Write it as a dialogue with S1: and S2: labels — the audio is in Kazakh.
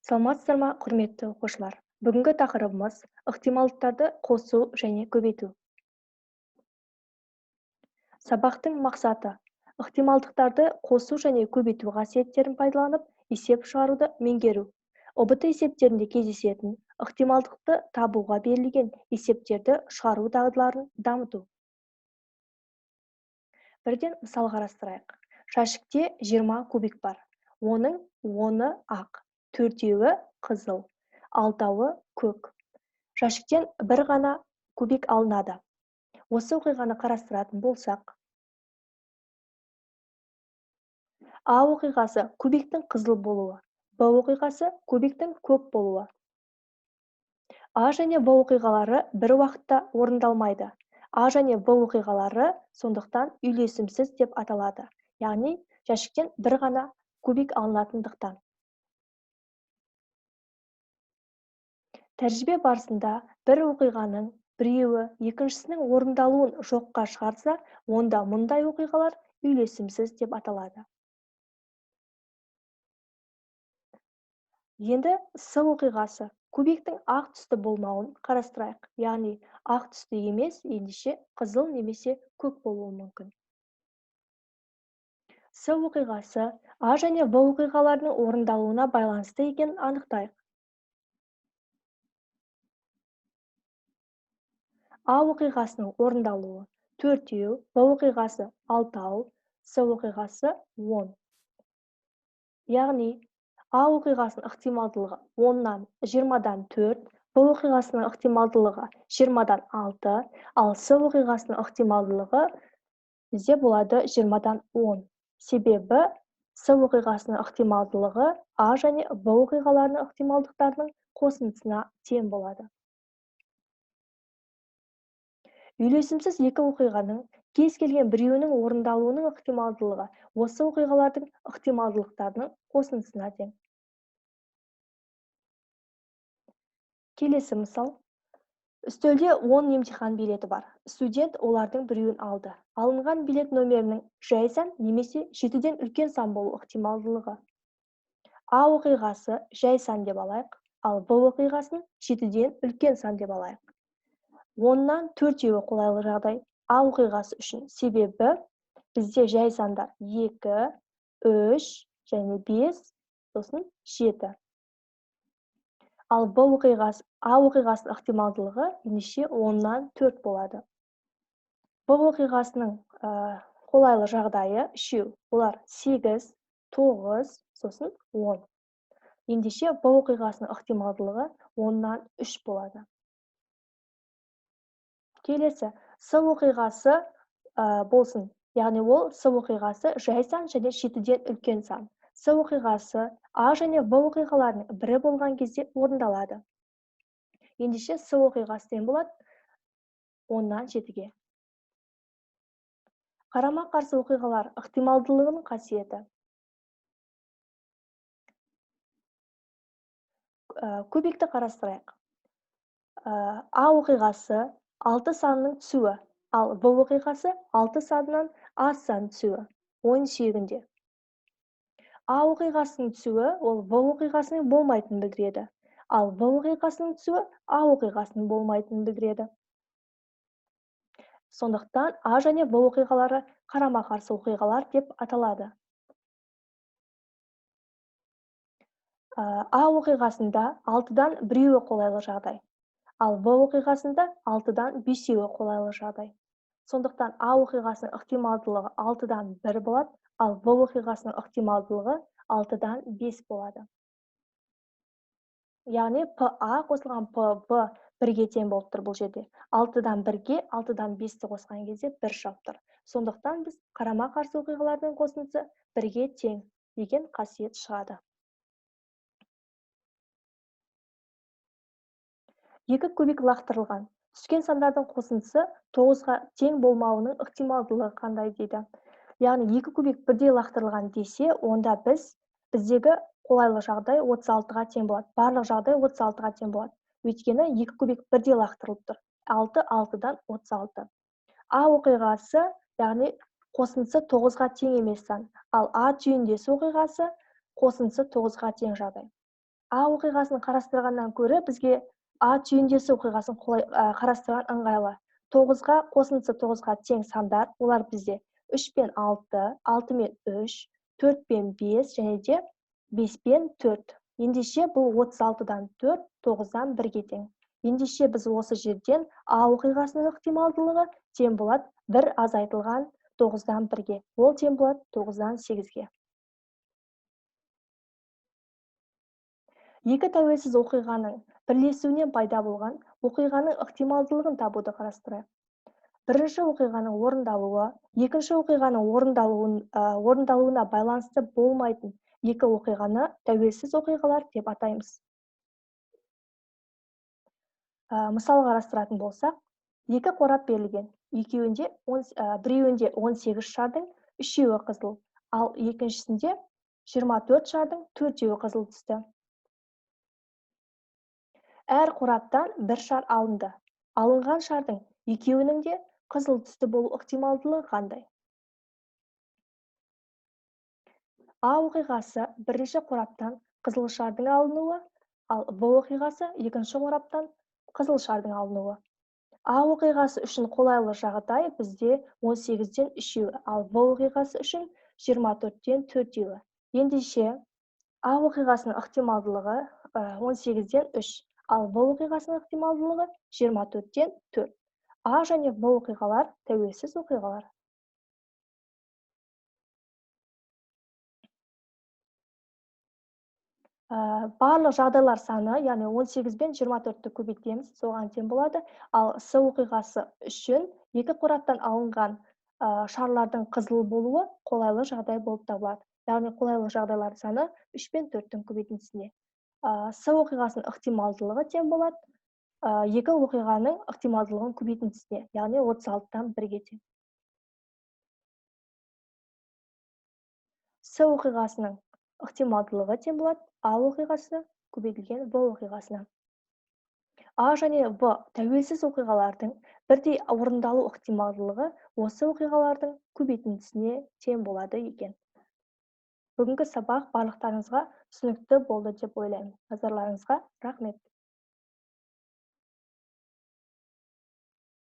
S1: Саламатсыздар ма, құрметті оқушылар! Бүгінгі тақырыбымыз ықтималдықтарды қосу және көбейту. Сабақтың мақсаты: ықтималдықтарды қосу және көбейту қасиеттерін пайдаланып, есеп шығаруды меңгеру. ҰБТ есептерінде кездесетін ықтималдықты табуға берілген есептерді шығару дағдыларын дамыту. Бірден мысал қарастырайық. Жәшікте 20 кубик бар. Оның 10-ы ақ, 4-еуі қызыл, 6-ауы көк. Жәшіктен бір ғана кубик алынады. Осы оқиғаны қарастыратын болсақ, А оқиғасы кубиктің қызыл болуы, Б оқиғасы кубиктің көк болуы. А және Б оқиғалары бір уақытта орындалмайды. А және Б оқиғалары сондықтан үйлесімсіз деп аталады. Яғни жәшіктен бір ғана кубик алынатындықтан. Тәжірибе барысында бір оқиғаның біреуі екіншісінің орындалуын жоққа шығарса, онда мұндай оқиғалар үйлесімсіз деп аталады. Енді С оқиғасы кубиктің ақ түсті болмауын қарастырайық. Яғни ақ түсті емес, ендеше қызыл немесе көк болуы мүмкін. С оқиғасы А және В оқиғаларының орындалуына байланысты екенін анықтайық. А оқиғасының орындалуы 4, Б оқиғасы 6, С оқиғасы 10. Яғни А оқиғасының ықтималдылығы 10-нан 20-дан 4, Б оқиғасының ықтималдылығы 20-дан 6, ал С оқиғасының ықтималдылығы бізде болады 20-дан 10. Себебі С оқиғасының ықтималдылығы А және Б оқиғаларының ықтималдықтарының қосындысына тең болады. Үйлесімсіз екі оқиғаның кез келген біреуінің орындалуының ықтималдылығы осы оқиғалардың ықтималдылықтарының қосындысына тең. Келесі мысал. Үстелде 10 емтихан билеті бар. Студент олардың біреуін алды. Алынған билет номерінің жай сан немесе 7-ден үлкен сан болу ықтималдылығы. А оқиғасы жай сан деп алайық, ал Б оқиғасын 7-ден үлкен сан деп алайық. 10-нан 4-еуі қолайлы жағдай А оқиғасы үшін. Себебі бізде жай сандар 2, 3 және 5, сосын 7. Ал Б оқиғасы, А оқиғасының ықтималдылығы ендеше 10-нан 4 болады. Б оқиғасының қолайлы жағдайы 3. Олар 8, 9, сосын 10. Ендеше Б оқиғасының ықтималдылығы 10-нан 3 болады. Келесі, С оқиғасы болсын. Яғни ол С оқиғасы жай сан және 7-ден үлкен сан. С оқиғасы А және В оқиғаларының бірі болған кезде орындалады. Ендеше С оқиғасы тең болады 10-нан 7-ге. Қарама-қарсы оқиғалар ықтималдылығының қасиеті. Кубикті қарастырайық. А оқиғасы 6 санының түсуі, ал В оқиғасы 6 санынан аз сан түсуі, ойын сүйегінде. А оқиғасының түсуі ол В оқиғасының болмайтынын білдіреді, ал В оқиғасының түсуі А оқиғасының болмайтынын білдіреді. Сондықтан А және В оқиғалары қарама-қарсы оқиғалар деп аталады. А оқиғасында 6-дан біреуі қолайлы жағдай, ал В оқиғасында 6-дан 5-еуі қолайлы жағдай. Сондықтан А оқиғасының ықтималдылығы 6-дан 1 болады, ал В оқиғасының ықтималдылығы 6-дан 5 болады. Яғни ПА қосылған ПВ бірге тең болып тұр бұл жерде. 6-дан 1-ге 6-дан 5-ті қосқан кезде 1 шығып тұр. Сондықтан біз қарама-қарсы оқиғалардың қосындысы бірге тең деген қасиет шығады. Екі кубик лақтырылған. Түскен сандардың қосындысы 9-ға тең болмауының ықтималдылығы қандай дейді. Яғни екі кубик бірдей лақтырылған десе, онда біздегі қолайлы жағдай 36-ға тең болады. Барлық жағдай 36-ға тең болады. Өйткені екі кубик бірдей лақтырылып тұр. 6, 6-дан 36. А оқиғасы, яғни қосындысы 9-ға тең емес сан. Ал А түйіндесі оқиғасы қосындысы 9-ға тең жағдай. А оқиғасын қарастырғаннан көрі бізге А түйіндесі оқиғасын қарастырған ыңғайлы. 9-ға қосындысы 9-ға тең сандар, олар бізде 3 пен 6, 6 мен 3, 4 пен 5 және де 5 пен 4. Ендеше бұл 36-дан 4, 9-дан 1-ге тең. Ендеше біз осы жерден А оқиғасының ықтималдылығы тең болады 1 азайтылған 9-дан 1-ге. Ол тең болады 9-дан 8-ге. Екі тәуелсіз оқиғаның бірлесуінен пайда болған оқиғаның ықтималдылығын табуды қарастырайық. Бірінші оқиғаның орындалуы, екінші оқиғаның орындалуына байланысты болмайтын екі оқиғаны тәуелсіз оқиғалар деп атаймыз. Мысал қарастыратын болсақ, екі қорап берілген. Біреуінде 18 шардың 3-еуі қызыл, ал екіншісінде 24 шардың 4-еуі қызыл түсті. Әр қораптан бір шар алынды. Алынған шардың екеуінің де қызыл түсті болу ықтималдылығы қандай? А оқиғасы бірінші қораптан қызыл шардың алынуы, ал Б оқиғасы екінші қораптан қызыл шардың алынуы. А оқиғасы үшін қолайлы жағдай бізде 18-ден 3-еуі, ал Б оқиғасы үшін 24-тен 4-еуі. Ендеше А оқиғасының ықтималдылығы 18-ден 3, ал Б оқиғасының ықтималдылығы 24-тен 4. А және Б оқиғалар тәуелсіз оқиғалар. Барлық жағдайлар саны, яғни 18 бен 24-ті көбейтеміз, соған тең болады. Ал С оқиғасы үшін екі қораптан алынған шарлардың қызыл болуы қолайлы жағдай болып табылады. Яғни қолайлы жағдайлар саны 3 пен 4-тің көбейтіндісіне. С оқиғасының ықтималдылығы тең болады екі оқиғаның ықтималдылығын көбейтіндісіне, яғни 36-тан 1-ге тең. С оқиғасының ықтималдылығы тең болады А оқиғасы көбейтілген В оқиғасына. А және В тәуелсіз оқиғалардың бірдей орындалу ықтималдылығы осы оқиғалардың көбейтіндісіне тең болады екен. Бүгінгі сабақ барлықтарыңызға түсінікті болды деп ойлаймын. Назарларыңызға рахмет.